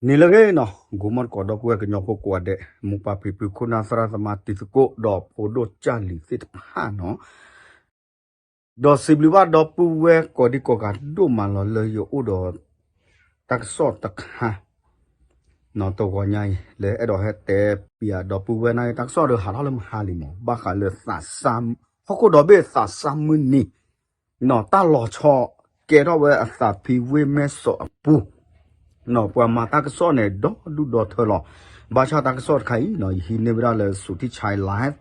န့ၣ်လၢအဂ့ၤနီၤ, ဂိၤမီၣ်တကိးဒီပုၢ်ဝဲၢ်ကညီဖိကိးဂၤဒဲး, မိၢ်ပၢ်ဖံဖု ခိၣ်နၢ်သရၣ်သမါ တံၤသကိး ဒီးဖိဒိၣ်ကၢ်လံၤသ့ၣ်တဖၣ်နီၤ, ဒီးစံးဘျုးဘၣ်ဒီပုၢ်ဝဲၢ်ကိးဒံကိးဂၤဒိၣ်မးလီၤ လၢယအိၣ်ဒီးတၢ်ကစီၣ်တခါ နီၤ, တဂီၤညါအံၤ လၢအဲၣ်ဒိးဟဲတဲပျးဒီပုၢ်ဝဲၢ်န့ၣ် တၢ်ကစီၣ်ဒီးဟးထီၣ်လၢမဟါလံမး, ဘၣ်ဃးလၢသးစၢ်, ဟီၣ်ခိၣ်ဒီဘ့ၣ်သးစၢ်မုၢ်နံၤ နီၤ, တၢ်လီၤဆီကဲထီၣ်ဝဲအသးဖံဝ့ၢ်မဲၢ်စီးအပူၤ, နီၤ, ပှၤမၤတၢ်ကစီၣ်န့ၣ် ဒီဒူၣ်ဒီထၢလီၤ. ဘၣ်ဆၣ်တၢ်ကစီၣ်တခါအံၤနီၤ, ယဟံးန့ၢ်ဝဲဒၣ်လၢ Suthichai Live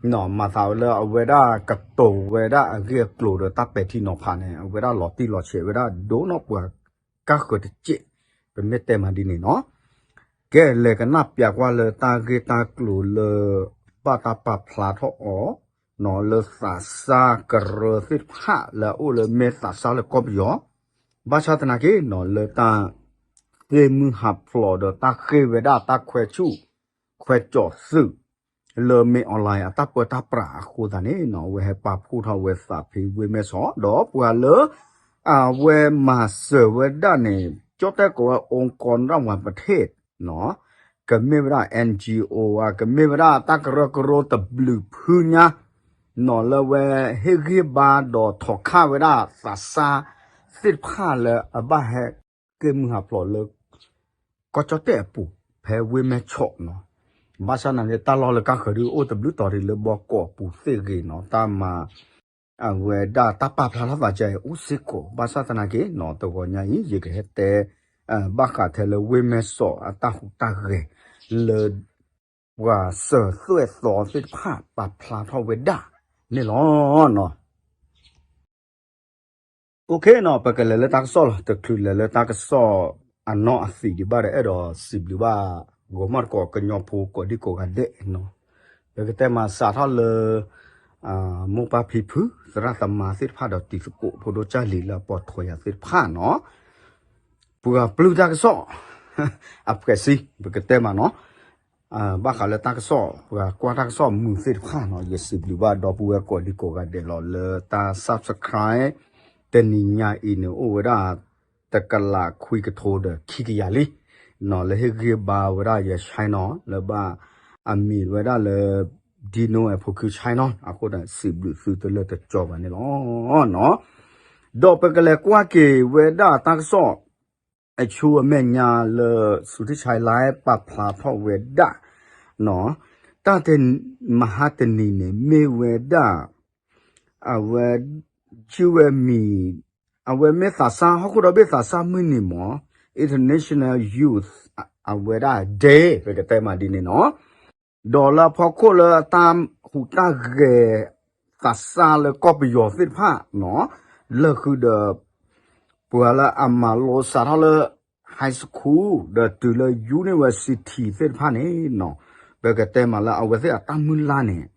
နီၤ, မၤသးဝဲလၢအဝဲဒၣ်ကတိၤဝဲဒၣ်အဂ့ၢ်အကျိၤဒီးတၢ်ပဲာ်ထံနီၤဖးန့ၣ် အဝဲဒၣ်လီၤတံၢ်လီၤဆဲးဝဲဒၣ်ဒိၣ်နီၤ ပှၤကါဃၢၤတစဲး, ပမ့ၢ်တဲမးဒ်န့ၣ်နီၤ. ကဲ လဲၤကနၣ်ပျးကွၢ်လၢတၢ်ဂ့ၢ်တၢ်ကျိၤလၢ ဘၣ်တၢ်ပာ်ဖျါထီၣ်အီၤ နီၤ, လၢသးစၢ်ကရၢသ့ၣ်တဖၣ်လၢအအိၣ်လၢမ့ၢ်သးစၢ်လၢကီၢ်ပယီၤ, ဘၣ်ဆၣ်သနာ်က့နီၤ လၢတၢ်ဃ့ၢ်မုၢ်ဟးဖျိးဒီးတၢ်ဃ့ၢ်ဝဲဒၣ်တၢ်ခွဲးဆူၣ် ခွဲးကၠီၤသုး လၢမ့ၢ် online အတၢ်ပၢတၢ်ပြးအဃိသတးန့ၣ်နီၤ, အဝဲဟဲပာ်ဖှိၣ်ထီၣ်ဝဲသးဖံဝ့ၢ်မဲၢ်စီး ဒီးပှၤလၢ အဝဲမၤစၢၤဝဲဒၣ်န့ၣ် ကၠီၣ်တဲၣ်ကိးဝဲ องค์กรระหว่างประเทศ နီၤ, ကမ့ၢ်ဝဲဒၣ် NGO ဧါ, ကမ့ၢ်ဝဲဒၣ်တၢ်ကရၢကရိတဘျုးဖုညါ နီၤ, လၢအဝဲဟ့ၣ်ဂံၢ်ဘါဒီးထီၣ်ခၣ်ဝဲဒၣ်သးစၢ်သ့ၣ်တဖၣ်လၢအဘၣ်ဟဲဃ့ၢ်မုၢ်ဟးဖျိးလၢ ကီၢ်ကၠီၣ်တဲၣ်အပူၤ ဖဲဝ့ၢ်မဲၢ်ဆီးနီၤ. ဘၣ်ဆၣ်သနာ်က့ တၢ်လီၢ်လၢကါဃၢၤဒုးအိၣ်တဘျုးတီၤဒံးလၢဘီကီးပူၤသ့ၣ်ဂ့ၤနီၤ, တၢ်မၤ အဝဲဒၣ်တၢ်ပာ်ဖျါထီၣ်သးကဲအိၣ်စ့ၢ်ကီး, ဘၣ်ဆၣ်သနာ်က့နီၤ တဂီၤညါအံၤ ယကဟဲတဲ ဘၣ်ဃးထဲလၢဝ့ၢ်မဲၢ်ဆီးအတၢ်ဟူးတၢ်ဂဲၤ လၢ ပှၤစၢၤသွဲၣ်သီသ့ၣ်တဖၣ်ပာ်ဖျါထီၣ်ဝဲဒၣ်န့ၣ်လီၤ. OK နီၤ, ပကလဲၤလၢတၢ်ကစီၣ်လီၤ. တချုးလဲၤလၢတၢ်ကစီၣ်အနီၢ်အသံးဒံးဘၣ်ဒီး အဲၣ်ဒိးစံးဘျုးဘၣ် ဂီၤမီၣ်တကိးကညီဖိကိးဒံကိးဂၤဒဲးနီၤ. ပကတဲမၤစးထီၣ်လၢ မိၢ်ပၢ်ဖံဖု သရၣ်သမါသ့ၣ်တဖၣ်ဒီးတံၤသကိး ဖိဒိၣ်ကၢ်လံၤလၢအပိာ်ထွဲယၤသ့ၣ်တဖၣ်နီၤ, ပှၤပျုၢ်တၢ်ကစီၣ် အဖှဲးစံ ပကတဲမးနီၤ, ဘၣ်ဃးလၢတၢ်ကစီၣ် ပှၤကွၢ်တၢ်ကစီၣ်မုာ်သ့ၣ်တဖၣ်နီၤ, ယစံးဘျုးဘၣ်ဒီပုၢ်ဝဲၢ်ကိးဒံကိးဂၤဒဲးလီၤ လၢတၢ် subscribe တနံၤညါအံၤန့ၣ် အိၣ်ဝဲဒၣ် တကလးခွံကထိဒီးခံကယၤလံ နီၤ, လၢဟ့ၣ်ဂံၢ်ဘါဝဲဒၣ်ယၤ channel လၢဘၣ်အမံၤဝဲဒၣ်လၢ Dino အဖိခံ channel အဃိန့ၣ် စံးဘျုးသုတလၢာ်တကီဘၣ်န့ၣ်လီၤ. ဒီးပကလဲၤကွၢ်က့ၤဝဲဒၣ်တၢ်ကစီၣ် အဆူအမဲာ်ညါလၢ Suthichai Live ပာ်ဖျါထီၣ်ဝဲဒၣ် နီၤ, တၢ်တ မဟါတနံၤန့ၣ် မ့ၢ်ဝဲဒၣ် အဝဲ ယုၢ်ဝဲမံၤ အဝဲမ့ၢ်သးစၢ် ဟီၣ်ခိၣ်ဒီဘ့ၣ်သးစၢ်မုၢ်နံၤမး International Youth အဝဲဒၣ် Day ပကတဲမးဒ်န့ၣ်နီၤ, ဒီးလၢအဖီခိၣ်လၢအတၢ်ဟူးတၢ်ဂဲၤ သးစၢ်လၢကီၢ်ပယီၤသ့ၣ်တဖၣ်နီၤ, လၢဃုာ်ဒီး ပှၤလၢအမၤလိစးထီၣ်လၢ high school ဒီးတုၤလၢ university သ့ၣ်တဖၣ်န့ၣ်နီၤ, ပကတဲမးလၢအဝဲသ့ၣ်အတၢ်မုၢ်လၢ်န့ၣ်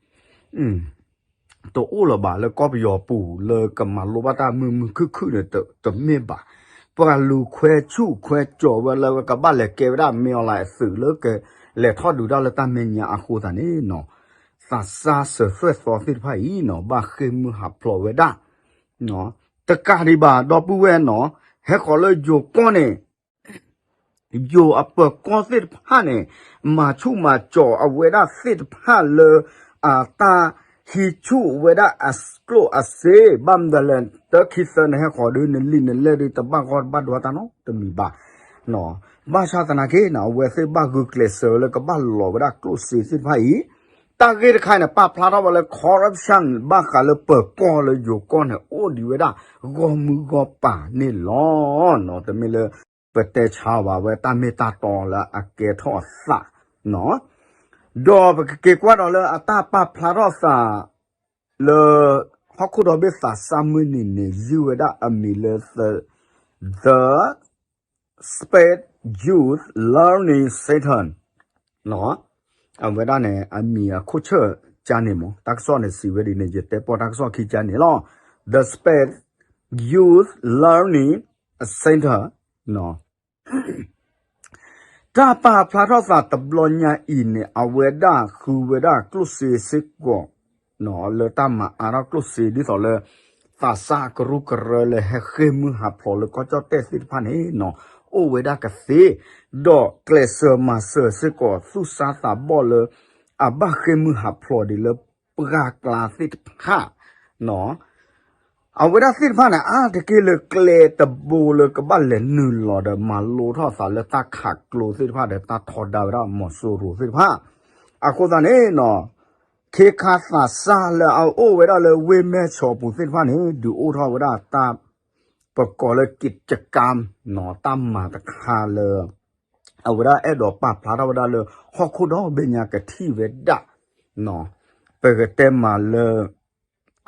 တအိၣ်လၢၤဘၣ်လၢကီၢ်ပယီၤပူၤ လၢကမၤလိဘၣ်တၢ်မုာ်မုာ်ခုၣ်ခုၣ်န့ၣ် တမ့ၢ်ဘၣ်. ပှၤလူၤခွဲဆူၣ်ခွဲကၠီၤဝဲလၢကဘၣ်လဲၤကဲဝဲဒၣ် မင်းအောင်လှိုင် အသုးလၢကလဲၤထီၣ်ဒုးတၢ်လၢတၢ်မဲာ်ညါအဃိသတးန့ၣ်နီၤ, သးစၢ်စၢၤသွဲၣ်သီသ့ၣ်တဖၣ်အံၤနီၤ ဘၣ်ဃ့ၢ်မုၢ်ဟးဖျိးဝဲဒၣ် တကးဒံးဘၣ် ဒီပုၢ်ဝဲၢ်နီၤ, ဟဲဃီၤလၢယိၤကီၢ်န့ၣ် ယိၤအပၢၤကီၢ်သ့ၣ်တဖၣ်န့ၣ် မၤဆူၣ်မၤကၠီၤအဝဲဒၣ်သ့ၣ်တဖၣ်လၢ အတၢ်ဟံးဆူၣ်ဝဲဒၣ်အကျိၣ်အစ့ ဘၣ်မနုၤလဲၣ် တၢ်ခံသၢနဟဲဃီၤဒုး နလံာ်နလဲၢ်ဒုး တဘၣ်ဂီၢ်တဘၣ်ဒွါတၢ်နီတမံၤဘၣ်. ဘၣ်ဆၣ်သနာ်က့န့ၣ် အဝဲသ့ၣ်ဘၣ်ဂုာ်ကျဲးစၢးလၢကဘၣ်လီၤဝဲဒၣ်ကျိၣ်စ့သ့ၣ်တဖၣ်အံၤ တၢ်ဂ့ၢ်တခါန့ၣ် ပာ်ဖျါထီၣ်ဝဲလၢ corruption ဘၣ်ဃးလၢပၢၤကီၢ်လၢယိၤကီၢ်န့ၣ် အိၣ်ဒံးဝဲဒၣ် ဂီၢ်မုၢ်ဂီၢ်ပၤန့ၣ်လီၤ. တမ့ၢ်လၢ ပတဲဆါဘၣ်ဝဲတၢ်မ့ၢ်တၢ်တီလၢအကဲထီၣ်အသး ဒီးပကက့ၤကွၢ်ဒီးလၢအတၢ်ပာ်ဖျါထီၣ်သး လၢ ဟီၣ်ခိၣ်ဒီဘ့ၣ်သးစၢ်မုၢ်နံၤန့ၣ် ယုၢ်ဝဲဒၣ်အမံၤလၢ The Space Youth Learning Center အဝဲဒၣ်န့ၣ် အမံၤအခိၣ်ဆၢၣ်ကါန့ၣ်မး တၢ်ကစီၣ်န့ၣ်စံးဝဲဒ်န့ၣ် ယတဲပီၢ်တၢ်ကစီၣ်ခံကါန့ၣ်လီၤ. The Space Youth Learning Center တၢ်ပာ်ဖျါထီၣ်သးတဘျီညါအံၤန့ၣ် အဝဲဒၣ်ဃုဝဲဒၣ်ကျိၣ်စ့စ့ၢ်ကီး လၢတၢ်မၤအါထီၣ်ကျိၣ်စ့ဒ်သိးလၢ သးစၢ်ကရူၢ်ကရၢလၢဟဲဃ့ၢ်မုၢ်ဟးဖျိးလၢကီၢ်ကၠီၣ်တဲၣ်သ့ၣ်တဖၣ်န့ၣ်နီၤ အိၣ်ဝဲဒၣ်ကသ့, ဒီးကျဲးစၢးမၤစၢၤစ့ၢ်ကီးသူၣ်စၢ်သးဘီၣ်လၢ အဘၣ်ဃ့ၢ်မုၢ်ဟးဖျိးဒံးလၢပှၢ်ကျါသ့ၣ်တဖၣ် အဝဲဒၣ်သ့ၣ်တဖၣ်န့ၣ် အါတက့ၢ်လၢကျဲတဘိလၢကဘၣ်လဲၤနုာ်လီၤဒီး မၤလိထီၣ်သးလၢတၢ်ခးကျိသ့ၣ်တဖၣ်ဒီး တၢ်ထီဒါဝဲဒၣ်မီၤစိရိၤသ့ၣ်တဖၣ်. အဃိသတးန့ၣ်နီၤ ခ့ခါသးစၢ်လၢအအိၣ်ဝဲဒၣ်လၢဝ့ၢ်မဲၢ်ဆီးအပူၤသ့ၣ်တဖၣ်န့ၣ် ဒုးအိၣ်ထီၣ်ဝဲဒၣ်တၢ် ပကိးလၢ ကံးကကၢမ် နီၤ တၢ်မၤတခါလၢ အဝဲဒၣ်အဲၣ်ဒိးပာ်ဖျါထီၣ်ဝဲဒၣ်လၢ ဟီၣ်ခိၣ်ဒီဘ့ၣ်ညါကထံၣ်ဝဲဒၣ် ပကတဲမးလၢ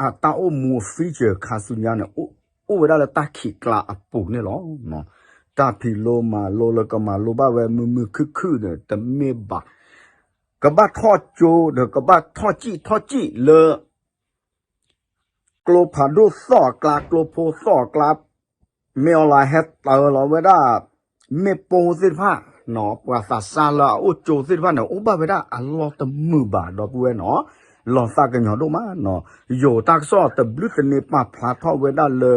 အတၢ်အိၣ်မူ future ခါဆူညါန့ၣ် အိၣ်ဝဲဒၣ်လၢတၢ်ခံးကျါအပူၤန့ၣ်လီၤ. တၢ်ဖံးလိမၤလိလၢကမၤလိဘၣ်ဝဲမုာ်မုာ်ခုၣ်ခုၣ်န့ၣ် တမ့ၢ်ဘၣ်. ကဘၣ်ထီၣ်ကၠိဒီးကဘၣ်ထီၣ်စံၣ်ထီၣ်စံၣ်လၢ ကျိဖးဒိၣ်သီၣ်အကျါ ကျိဖိသီၣ်အကျါ မ့ၢ်အီၤလီၤ ဟဲတၢလီၤဝဲဒၣ် မ့ၣ်ပိၢ်သ့ၣ်တဖၣ်နီၤ ပှၤသးစၢ်လၢအအိၣ်ကၠိသ့ၣ်တဖၣ်န့ၣ် အိၣ်ဘၣ်ဝဲဒၣ်အလီၢ်တမုာ်ဘၣ် ဒီပုၢ်ဝဲၢ်နီၤ လီၤသးကညီၤဒိၣ်မးနီၤ ယိၤတၢ်ကစီၣ်တဘျုးသန့ပာ်ဖျါထီၣ်ဝဲဒၣ်လၢ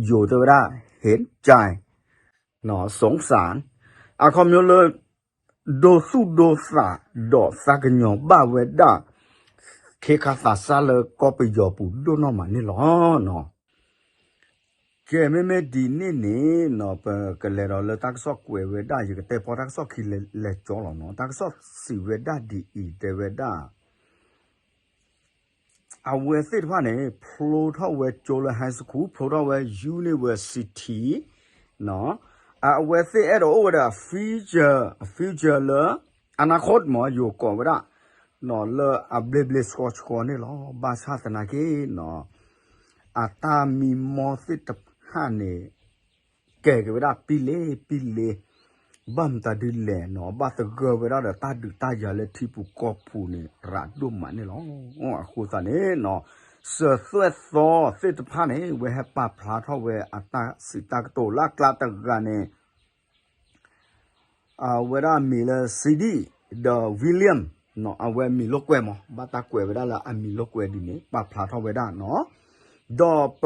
ယိၤတဲဝဲဒၣ် ဟ့ၣ်ကၠဲ နီၤ စူၣ်စၣ် အခီပညီလၢ ဒိသူၣ်ဒိသး ဒီးသးကညီၤဘၣ်ဝဲဒၣ် ခ့ခါသးစၢ်လၢကီၢ်ပယီၤပူၤဒိၣ်နီၢ်မးန့ၣ်လီၤ. ကဲ မ့မ့ၢ်ဒ်န့ၣ်န့ၣ်နီၤ ပကလဲၤဒီးလၢတၢ်ကစီၣ်ကွဲးဝဲဒၣ် ယကတဲဖီတၢ်ကစီၣ်ခံလဲၤကၠီလီၤနီၤ တၢ်ကစီၣ်စံးဝဲဒၣ်ဒ်အံၤ တဲဝဲဒၣ် အဝဲသ့ၣ်တဖၣ်န့ၣ် ဖျိထီၣ်ဝဲကၠိလၢ high school ဖျိထီၣ်ဝဲ university နီၤ အဝဲသ့ၣ်အဲၣ်ဒိးအိၣ်ဝဲဒၣ် future future လၢ အနာခိၣ်မး ယိၤကိးဝဲဒၣ် နီၤ လၢအဘျ့ဘျ့ဆှီဆှီန့ၣ်လီၤ. ဘၣ်ဆၣ်သနာ်က့နီၤ အတၢ်မံမီၢ်သ့ၣ်တဖၣ်န့ၣ် ကဲက့ၤဝဲဒၣ်ပံလ့ပံလ့ ဘၣ်မတၤဒုလဲၣ်နီၤ ဘၣ်သဂၢၢ်ဝဲဒၣ်ဒီးတၢ်ဒုးတၢ်ယၤလၢထံပူၤကီၢ်ပူၤန့ၣ် ရးဒိၣ်မးန့ၣ်လီၤ. အဃိသတးန့ၣ်နီၤ စၢၤသွဲၣ်သီသ့ၣ်တဖၣ်န့ၣ် ဝဲဟဲပာ်ဖျါထီၣ်ဝဲအတၢ်စံးတၢ်ကတိၤလၢအကျါတဂၤန့ၣ် အဝဲဒၣ်အမံၤလၢ Cindy ဒီး William နီၤ အဝဲအမံၤလိာ်ကွဲမး ဘၣ်တၢ်ကွဲးဝဲဒၣ်လၢအမံၤလိာ်ကွဲဒ်န့ၣ် ပာ်ဖျါထီၣ်ဝဲဒၣ်နီၤ ဒီးပ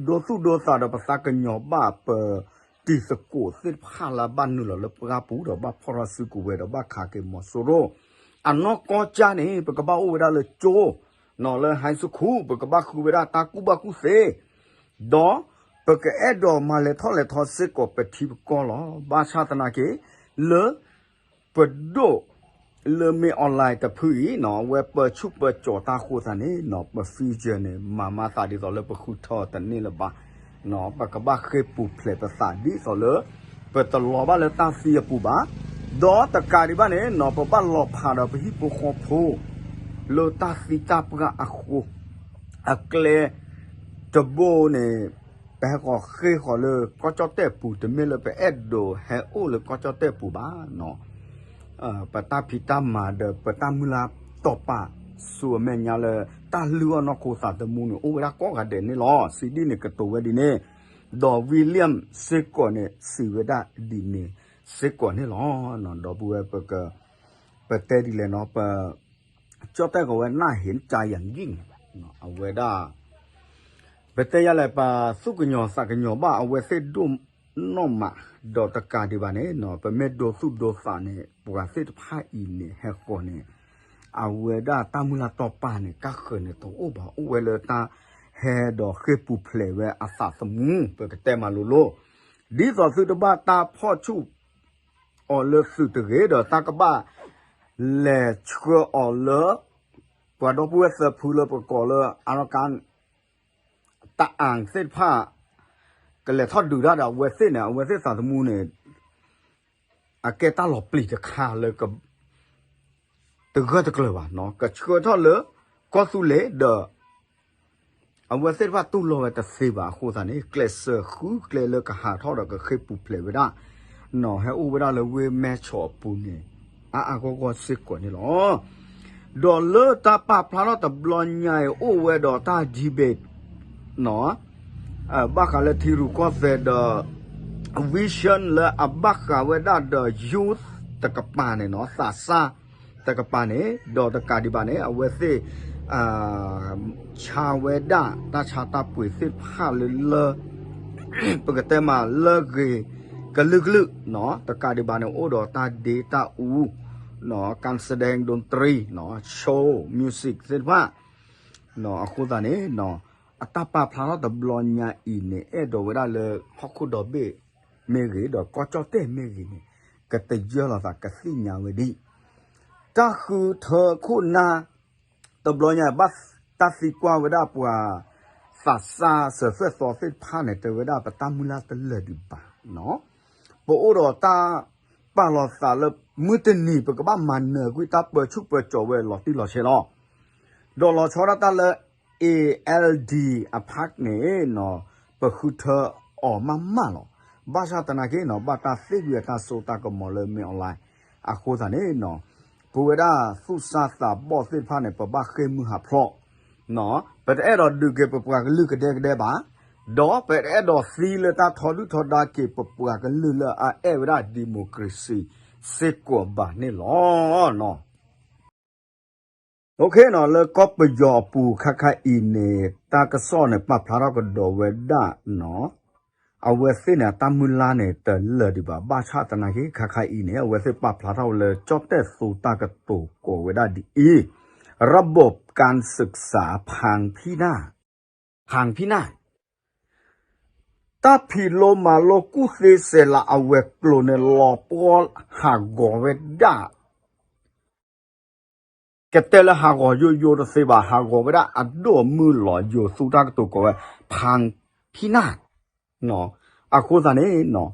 ဒိသူၣ်ဒိသးဒီးပသးကညီၤဘၣ်ပတံၤသကိးသ့ၣ်တဖၣ်လၢဘၣ်နုာ်လီၤလၢပှၢ်ပူၤဒီးဘၣ်ဖီၣ်ထီၣ်စုကဝဲၤဒီးဘၣ်ခးက့ၤမီၤစိရိၤ အနီၢ်ကီၢ်ကၠၢန့ၣ် ပကဘၣ်အိၣ်ဝဲဒၣ်လၢကၠိ နီၤ လၢ high school ပကဘၣ်ဃုဝဲဒၣ်တၢ်ကူၣ်ဘၣ်ကူၣ်သ့ ဒီးပကအဲၣ်ဒိးမၤလဲၤထီၣ်လဲၤထီစ့ၢ်ကီးပထံပကီၢ်လီၤ. ဘၣ်ဆၣ်သနာ်က့ လၢ ပဒိၣ် လၢမ့ၢ် online တဖုအံၤနီၤ အဝဲပၢဆူၣ်ပၢကၠီၤတၢ်အဃိသတးန့ၣ်နီၤ ပ future န့ၣ် မၤမၤသးဒ်သိးလၢပဃုထၢတန့ၢ်လၢၤဘၣ် ပကဘၣ်ဃ့ၢ်ပူၤဖျဲးပသးဒ်သိးလၢ ပတလီၤဘၣ်လၢတၢ်သံအပူၤဘၣ်. ဒီးတကးဒံးဘၣ်န့ၣ်နီၤ ပဘၣ်လီၤဖးဒီးပဟံၣ်ဖိဃီဖိ လၢတၢ်သံတၢ်ပှၢ်အဃိ အကျဲတဘိန့ၣ် ပဟဲဃီၤဃ့ၢ်ဃီၤလၢကီၢ်ကၠီၣ်တဲၣ်ပူၤ တမ့ၢ်လၢပအဲၣ်ဒိးဟဲအိၣ်လၢကီၢ်ကၠီၣ်တဲၣ်ပူၤဘၣ်နီၤ ပတၢ်ဖံးတၢ်မၤဒီးပတၢ်မုၢ်လၢ်တီၢ်ပာ် ဆူအမဲာ်ညါလၢ တၢ်လုၢ်အီၣ်နီၢ်ခိသးသမူန့ၣ် အိၣ်ဝဲဒၣ်ကိးဂၤဒဲးန့ၣ်လီၤ. Cindy န့ၣ်ကတိၤဝဲဒ်န့ၣ် ဒီး William စ့ၢ်ကီးန့ၣ် စံးဝဲဒၣ်ဒ်န့ၣ်စ့ၢ်ကီးန့ၣ်လီၤ. ဒီပုၢ်ဝဲၢ် ပတဲဒ်လဲၣ်နီၤ ပ ကၠီၣ်တဲၣ်ကီးဝဲ နာ်ဟ့ၣ်ကၠါယၤဂံၢ်န့ၣ် အဝဲဒၣ် ပတဲယၤလဲၣ် ပသူၣ်ကညီၤသးကညီၤဘၣ်အဝဲသ့ၣ်ဒိၣ်နီၢ်မး ဒီးတကးဒံးဘၣ်န့ၣ်နီၤ ပမ့ၢ်ဒိသူၣ်ဒိသးန့ၣ် ပှၤသ့ၣ်တဖၣ်အံၤန့ၣ် ဟဲဃီၤန့ၣ် အဝဲဒၣ်တၢ်မုၢ်လၢ်တီၢ်ပာ်န့ၣ် ကၣ်ဃၢၤန့ၣ်တအိၣ်ဘၣ် အိၣ်ဝဲလၢတၢ်ဟဲဒီးဃ့ၢ်ပူၤဖျဲးဝဲအသးသမူ ပကတဲမးလိၤလိၤ ဒ်သိးသုတဘၣ်တၢ်ဖီၣ်ဆူၣ် အီၤလၢသုးတဂ့ၤဒီး တၢ်ကဘၣ်လဲၤဆှၢအီၤလၢ ပှၤဒီပုၢ်ဝဲၢ်သၢဖုလၢပကိးလၢ အါရကၣ် တအၣ်သ့ၣ်တဖၣ် ကလဲၤထီၣ်ဒုးတၢ်ဒီးအဝဲသ့ၣ်န့ၣ် အဝဲသ့ၣ်သးသမူန့ၣ် အကဲတၢ်လီၤပျံၤတခါလၢ တဂၢၢ်တကျၢၤဘၣ်နီၤ ကဆှၢထီၣ်လၢ ကီၢ်သူလ့ၤဒီး အဝဲသ့ၣ်တဖၣ်တူၢ်လိာ်ဝဲတသ့ဘၣ်အဃိသတးန့ၣ် ကျဲးစၢးဃုကျဲလၢကဟးထီၣ်ဒီးကဃ့ၢ်ပူၤဖျဲးဝဲဒၣ် နီၤ ဟဲအိၣ်ဝဲဒၣ်လၢဝ့ၢ်မဲၢ်ဆီးအပူၤန့ၣ် အါအါဂီၢ်ဂီၢ်စ့ၢ်ကီးန့ၣ်လီၤ. ဒီးလၢတၢ်ပာ်ဖျါထီၣ်တဘျီညါအံၤ အိၣ်ဝဲဒီးတၢ် debate နီၤ ဘၣ်ဃးလၢထံရူၢ်ကီၢ်သဲးဒီး vision လၢအဘၣ်ဃးဝဲဒၣ်ဒီး youth တကပၤန့ၣ်နီၤ သးစၢ်တကပၤန့ၣ် ဒီးတကးဒံးဘၣ်န့ၣ် အဝဲသ့ၣ် ဆါဝဲဒၣ်တၢ်ဆါတၢ်ပှ့ၤသ့ၣ်တဖၣ်လၢလၢ ပကတဲမးလၢဂ့ၤကလုာ်ကလုာ်နီၤ, တကးဒံးဘၣ်န့ၣ် အိၣ်ဒီးတၢ်ဒ့တၢ်အူနီၤ, การแสดงดนตรีနီၤ, show music သ့ၣ်တဖၣ်နီၤ. အဃိသတးန့ၣ်နီၤ, အတၢ်ပာ်ဖျါထီၣ်တဘျီညါအံၤန့ၣ် အဲၣ်ဒိးဝဲဒၣ်လၢဟီၣ်ခိၣ်ဒီဘ့ၣ်မ့ၢ်ဂ့ၤ ဒီးကီၢ်ကၠီၣ်တဲၣ်မ့ၢ်ဂ့ၤန့ၣ် ကတယၢၢ်လီၤသးကသ့ၣ်ညါဝဲဒ်အံၤ, တၢ်ဃုထၢခိၣ်နၢ် တဘျီညါ ဘၣ်တၢ်သံကွၢ်ဝဲဒၣ်ပှၤသးစၢ်စၢၤသွဲၣ်သီသ့ၣ်တဖၣ်န့ၣ် တဲဝဲဒၣ်ပတၢ်မုၢ်လၢ်တလၢာ်ဒံးဘၣ်နီၤ. ပအိၣ်ဒီးတၢ်ပာ်လီၤသးလၢ မုၢ်တနံၤပကဘၣ်မၤနၢၤကွံာ်တၢ်ပၢဆူၣ်ပၢစိးဝဲလီၤတံၢ်လီၤဆဲးလီၤ. ဒီးလီၤဆီဒၣ်တၢ်လၢ A L D အ park န့ၣ်နီၤ, ပဃုထၢအီၤမးမးလီၤ. ဘၣ်ဆၣ်သနာ်က့နီၤ ဘၣ်တၢ်သ့ၣ်ကွံာ်အတၢ်စိတၢ်ကမီၤလၢ မ့ၢ်အီၣ်လဲၣ် အဃိသတးန့ၣ်နီၤ, ပဝဲဒၣ်သူၣ်စၢ်သးဘီၣ်သ့ၣ်တဖၣ်န့ၣ် ပဘၣ်ဃ့ၢ်မုၢ်ဟးဖျိးနီၤ, ပတအဲၣ်ဒိးဒုးက့ၤပပှၤကလုာ်ကဒဲကဒဲဘၣ်, ဒီးပတအဲၣ်ဒိးသံလၢတၢ်ထီဒုၣ်ထီဒါက့ၤ ပပှၤကလုာ်လၢအအဲၣ်ဝဲဒၣ် democracy စ့ၢ်ကီးဘၣ်န့ၣ်လီၤ. OK နီၤ, လၢကီၢ်ပယီၤအပူၤခါခါအံၤန့ၣ် တၢ်ကစီၣ်န့ၣ် ပာ်ဖျါထီၣ်ကဒီးဝဲဒၣ်နီၤ, အဝဲသ့ၣ်န့ၣ် အတၢ်မုၢ်လၢ်န့ၣ် တလၢာ်ဒံးဘၣ် ဘၣ်ဆၣ်သနာ်က့ ခါခါအံၤန့ၣ် အဝဲသ့ၣ်ပာ်ဖျါထီၣ်ဝဲလၢ ကၠီၣ်တဲၣ်သူတၢ်ကတိၤကိးဝဲဒၣ်ဒ်အံၤ, ระบบการศึกษาพังพินาศ พังพินาศ တၢ်ဖံးလိမၤလိကူၣ်သ့စဲးလးအဝဲၤကျိၤန့ၣ် လီၤပှီၢ်ဟးဂီၤဝဲဒၣ် ကတဲလၢဟးဂီၤယိယိတသ့ဘၣ်, ဟးဂီၤဝဲဒၣ်အဒိၣ်အမုၢ်လီၤ. ယိၤသူတၢ်ကတိၤကိးဝဲ พังพินาศ အဃိသတးန့ၣ်နီၤ,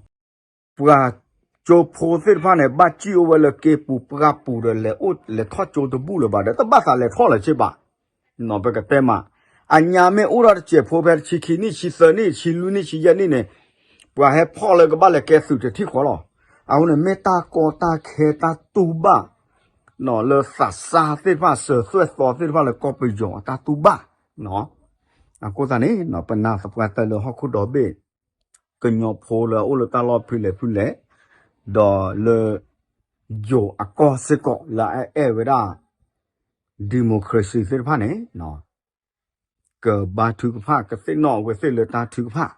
ပှၤကၠိဖိသ့ၣ်တဖၣ်န့ၣ် ဘၣ်စံၣ်အိၣ်ဝဲလၢက့ပူၤပှၢ်ပူၤဒီး လဲၤအိၣ်လဲၤထီၣ်ကၠိတဘူၣ်လၢၤဘၣ်ဒီး တဘၣ်သးလဲၤထီၣ်လၢၤစ့ၢ်ဘၣ်. ပကတဲမး, အညါမ့ၢ်အိၣ်ထီၣ်တစဲးဖိဖဲတဆံခံနံၣ်, ဆံသၢနံၣ်, ဆံလွံၢ်နံၣ်, ဆံယဲၢ်နံၣ်န့ၣ် ပှၤဟဲဖီၣ်လၢကဘၣ်လဲၤကဲသုးတထံၣ်ဃီလီၤ. အဃိန့ၣ် မ့ၢ်တၢ်ကီတၢ်ခဲတၢ်တူၢ်ဘၣ် လၢသးစၢ်သ့ၣ်တဖၣ် စၢၤသွဲၣ်သီသ့ၣ်တဖၣ်လၢကီၢ်ပယီၤအတၢ်တူၢ်ဘၣ်. အဃိသတးန့ၣ် ပနာ်သပှၢ်တၢၢ်လၢဟီၣ်ခိၣ်ဒီဘ့ၣ် ကညီဖိလၢအအိၣ်လၢတၢ်လီၢ်ဖုလဲၣ်ဖုလဲၣ်, ဒီးလၢ ယိၤအကီၢ်စ့ၢ်ကီးလၢအအဲၣ်ဝဲဒၣ် democracy သ့ၣ်တဖၣ်န့ၣ် ကဘါထုကဖၣ် ကသ့ၣ်နီၣ်အဝဲသ့ၣ်လၢတၢ်ထုကဖၣ်,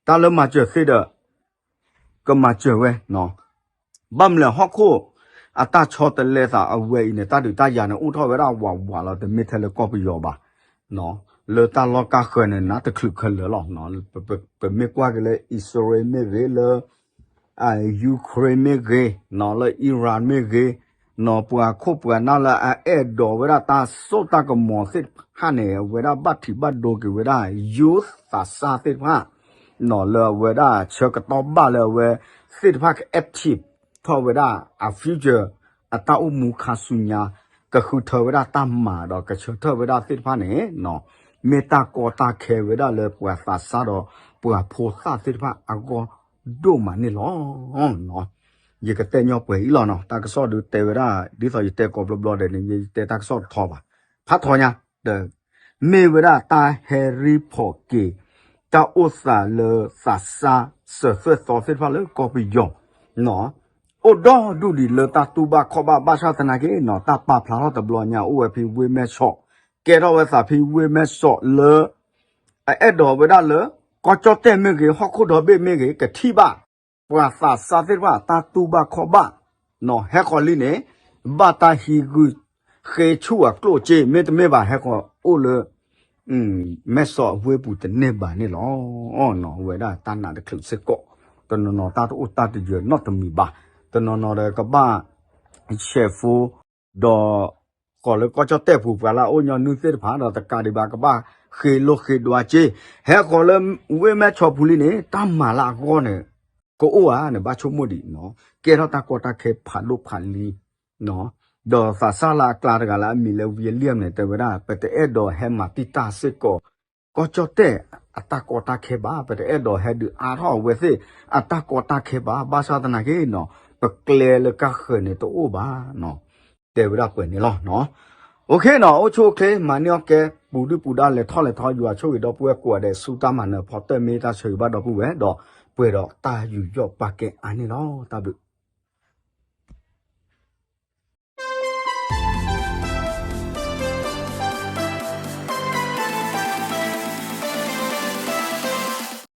တၢ်လၢမၤစၢၤသ့ဒီး ကမၤစၢၤဝဲ, ဘၣ်မနုၤလဲၣ် ဟီၣ်ခိၣ်အတၢ်ဆီတလဲသးအဝဲအံၤန့ၣ် တၢ်ဒုးတၢ်ယၤန့ၣ် အိၣ်ထီၣ်ဝဲဒၣ်ဝးဝးလီၤ, တမ့ၢ်ထဲလၢကီၢ်ပယီၤဘၣ်, လၢတၢ်လီၢ်ကါဃၢၤန့ၣ် နးတချုးခဲလၢာ်လီၤ. ပမ့ၢ်ကွၢ်က့ၤလၢ အံၣ်စရ့လးမ့ၢ်ဂ့ၤ, လၢ Ukraine မ့ၢ်ဂ့ၤ, လၢ Iran မ့ၢ်ဂ့ၤ, ပှၤခိၣ်ပှၤနၢ်လၢအအဲၣ်ဒိးဝဲဒၣ်တၢ်စိတၢ်ကမီၤသ့ၣ်တဖၣ်န့ၣ် အဝဲဒၣ်ဘၣ်ထံးဘၣ်ဒိက့ၤဝဲဒၣ် ယိၤသးစၢ်သ့ၣ်တဖၣ် လၢအဝဲဒၣ်ဆၢကတီၢ်ဘၣ်လၢအဝဲသ့ၣ်တဖၣ်က active ထီၣ်ဝဲဒၣ်အ future အတၢ်အိၣ်မူခါဆူညါ, ကဃုထၢဝဲဒၣ်တၢ်မၤဒီး ကဆၢထၢၣ်ဝဲဒၣ်သ့ၣ်တဖၣ်န့ၣ် မ့ၢ်တၢ်ကီတၢ်ခဲဝဲဒၣ်လၢပှၤသးစၢ်ဒီးပှၤဖိသၣ်သ့ၣ်တဖၣ်အဂီၢ်ဒိၣ်မးန့ၣ်လီၤ. ယကတဲညီပှဲၤအံၤလီၤနီၤ, တၢ်ကစီၣ်ဒုးတဲဝဲဒၣ် ဒ်သိးယတဲကိးဘျီဘျီဒဲးန့ၣ် ယတဲတၢ်ကစီၣ်တထီဘၣ်, ဖးထီညါဒီး မ့ၢ်ဝဲဒၣ်တၢ်ဟဲရံဖီးက့ၤ တၢ်အိၣ်သးလၢသးစၢ်စၢၤသွဲၣ်သီသ့ၣ်တဖၣ်လၢကီၢ်ပယီၤ အိၣ်ဒီဒူၣ်ဒံးလၢတၢ်တူၢ်ဘၣ်ခီၣ်ဘၣ် ဘၣ်ဆၣ်သနာ်က့နီၤ တၢ်ပာ်ဖျါထီၣ်တဘျီညါ အိၣ်ဝဲဖဲဝ့ၢ်မဲၢ်ဆီး, ကဲထီၣ်ဝဲသးဖဲဝ့ၢ်မဲၢ်ဆီးလၢ အအဲၣ်ဒိးဝဲဒၣ်လၢ ကီၢ်ကၠီၣ်တဲၣ်မ့ၢ်ဂ့ၤ ဟီၣ်ခိၣ်ဒီဘ့ၣ်မ့ၢ်ဂ့ၤ ကထံၣ်ဘၣ် ပှၤသးစၢ်သ့ၣ်တဖၣ် တၢ်တူၢ်ဘၣ်ခီၣ်ဘၣ် ဟဲဃီၤလံန့ၣ် ဘၣ်တၢ်ဟံးဂုာ်ဃ့ဆူၣ်အကျိၣ်စ့ မ့တမ့ၢ်ဘၣ် ဟဲဃီၤအိၣ်လၢ မဲၢ်ဆီးအဝ့ၢ်ပူၤတန့ၢ်ဘၣ်န့ၣ်လီၤ. ဝဲဒၣ်တၢ်နာ်တချုးစ့ၢ်ကီး, တနီၤနီၤတၢ်တအိၣ်တၢ်တယၢၤနီတမံၤဘၣ်, တနီၤနီၤဒီးကဘၣ် ဆဲးဖိ ဒီး ဃီၤလၢကီၢ်ကၠီၣ်တဲၣ်ပူၤပှၤလၢအအိၣ်ညီနုၢ်သ့ၣ်တဖၣ်ဒီးတကးဒံးဘၣ် ကဘၣ်ဃ့လိၢ်ဃ့ဒွးစ့, ဟဲဃီၤလၢဝ့ၢ်မဲၢ်ဆီးပူၤလံန့ၣ် တၢ်မၤလၢအဂီၢ်န့ၣ် ကအိၣ်ဧါန့ၣ် ဘၣ်ဆိကမိၣ်ဒံးနီၤ, ကဲထီၣ်တၢ်ကီတၢ်ခဲဖးဒိၣ်ဖးလံၤ ဒီးသးစၢ်လၢအကျါတဂၤလၢအမံၤလၢ William န့ၣ် တဲဝဲဒၣ် ပတအဲၣ်ဒိးဟဲမၤတံာ်တာ်စ့ၢ်ကီး ကီၢ်ကၠီၣ်တဲၣ်အတၢ်ကီတၢ်ခဲဘၣ်, ပတအဲၣ်ဒိးဟဲဒုးအါထီၣ်အဝဲသ့ၣ်အတၢ်ကီတၢ်ခဲဘၣ်, ဘၣ်ဆၣ်သနာ်က့နီၤ ပကျဲလၢကါဃၢၤန့ၣ်တအိၣ်ဘၣ်နီၤ, တဲဝဲဒၣ်ပှဲၤန့ၣ်လီၤ. OK နီၤ အိၣ်ဆူၣ်အိၣ်ချ့ မၤန့ၢ်အီၣ်ကဲ ပူၤဒုၣ်ပူၤဒါ လဲၤထီၣ်လဲၤထီ ယွၤဆိၣ်ဂ့ၤဒီပုၢ်ဝဲၢ်ကိးဂၤဒဲး ဆူတၢ်မၤနၢၤဖီတၢၢ် မ့ၢ်တၢ်ဆၢဂ့ၤဘၣ်ဒီပုၢ်ဝဲၢ်ဒီး ပှဲၤဒီးတၢ်ယူးယီၣ်ပာ်ကဲအါန့ၣ်လီၤ. တၢ်ဘျုး